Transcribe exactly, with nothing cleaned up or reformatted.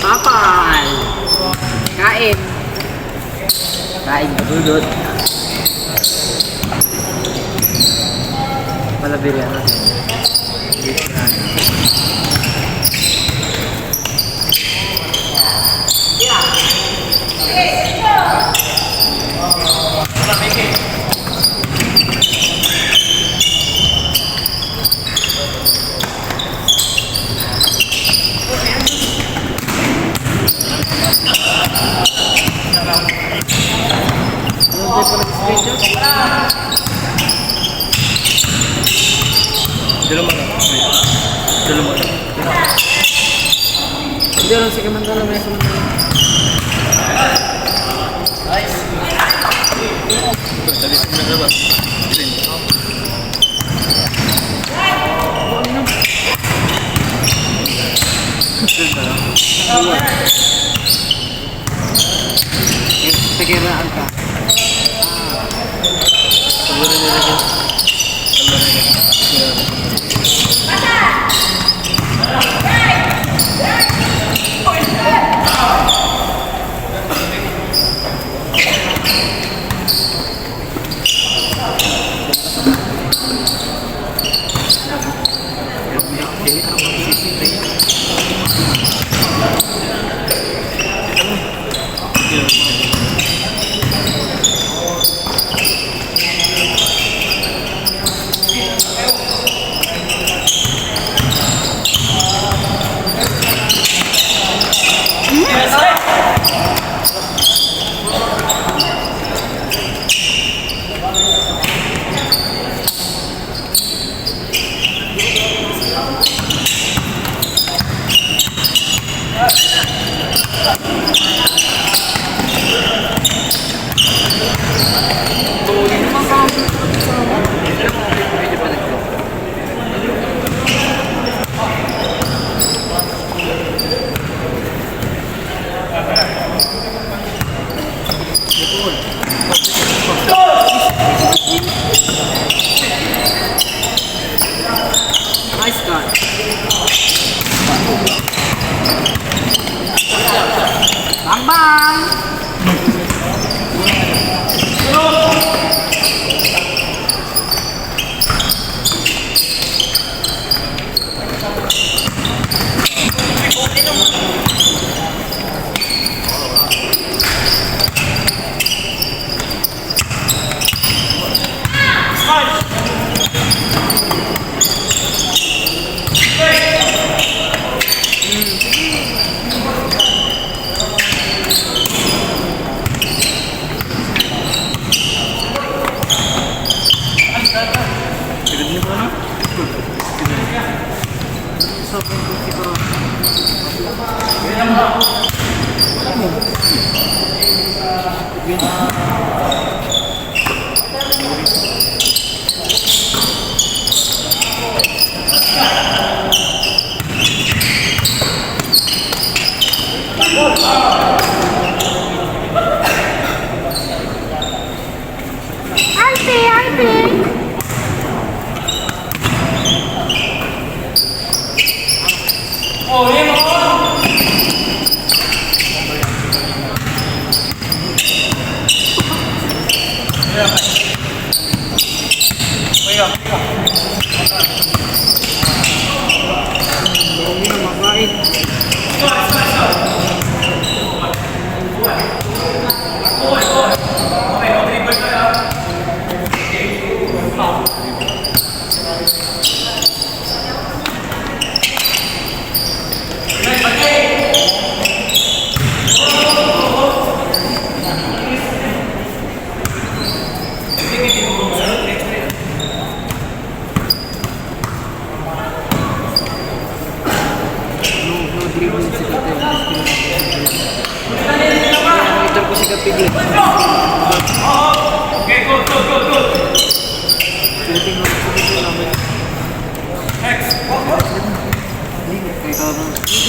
Papay! Kain! Kain, dudut. Pala, biryani. Dala mo na. Dala mo na. Hindi, alam, sige, mandala, may isa mandala. Nice. Dali, sige, dala. Sige na lang. Pagkiraan ka. Nice cut. Bang, bang! Arte, arte. No, no dribbling si Peter. Peter ko si Kapigil. Okay, good, good, good, good. Shooting lang si Peter, lamay. Next. Hindi, kay Carlos.